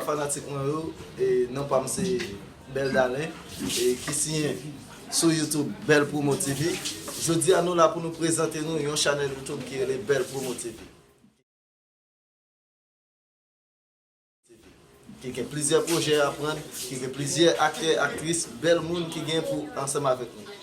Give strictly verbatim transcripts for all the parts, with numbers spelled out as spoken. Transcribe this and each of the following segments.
Fanatik mwen yo, e non pa m se Bèl Dalen, e ki siyen sou YouTube Bèl Promo T V. Jodi a nou la pou nou prezante nou yon chanèl YouTube ki rele Bèl Promo T V. Ki gen plizyè pwojè a pran, ki gen plizyè aktè, aktris, bèl moun ki gen pou ansanm avèk nou.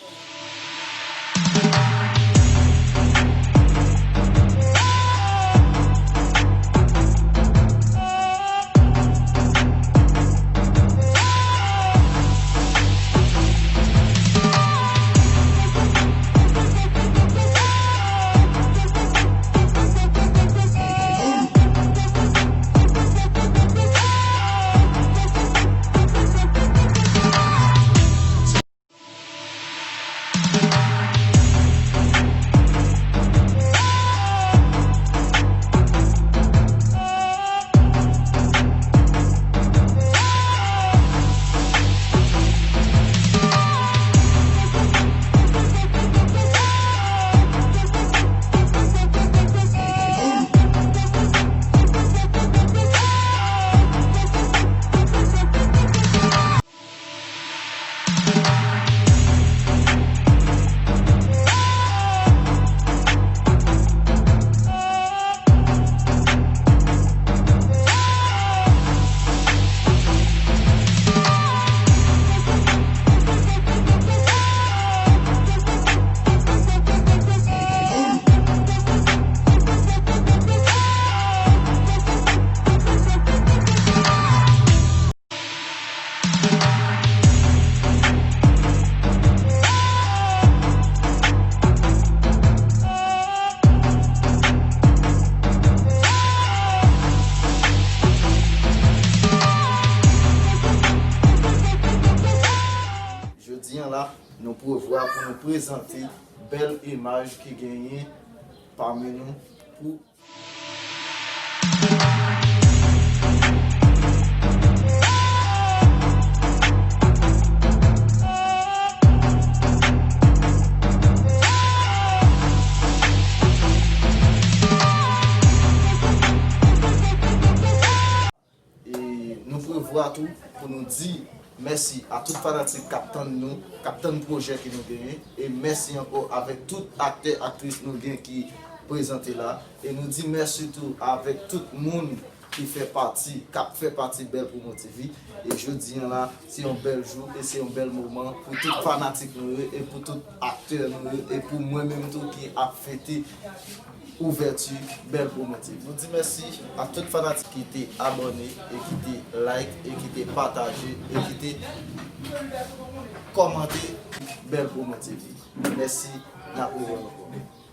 Jodi a la, nou prevwa pou nou prezante bèl imaj ki genyen pami nou pou E nou prevwa tou pou nou di mèsi a tout fanatik k ap tann nou, k ap tann pwojè ke nou genyen. E mèsi ankò avèk tout aktè, aktris nou gen ki prezante la. E nou di mèsi tou avèk tout moun ki fè pati, k ap fè pati Bèl Promo T V. E jodi a la, se yon bèl jou e se yon bèl moman pou tout fanatik nou yo e pou tout aktè nou yo e pou mwen menm tou ki ap fete ouvèti Bèl Promo T V. Nou di mèsi a tout fanatik ki te abòne e ki te like e ki te pataje e ki te kòmante Bèl Promo T V. Mèsi, n ap rewè ankò.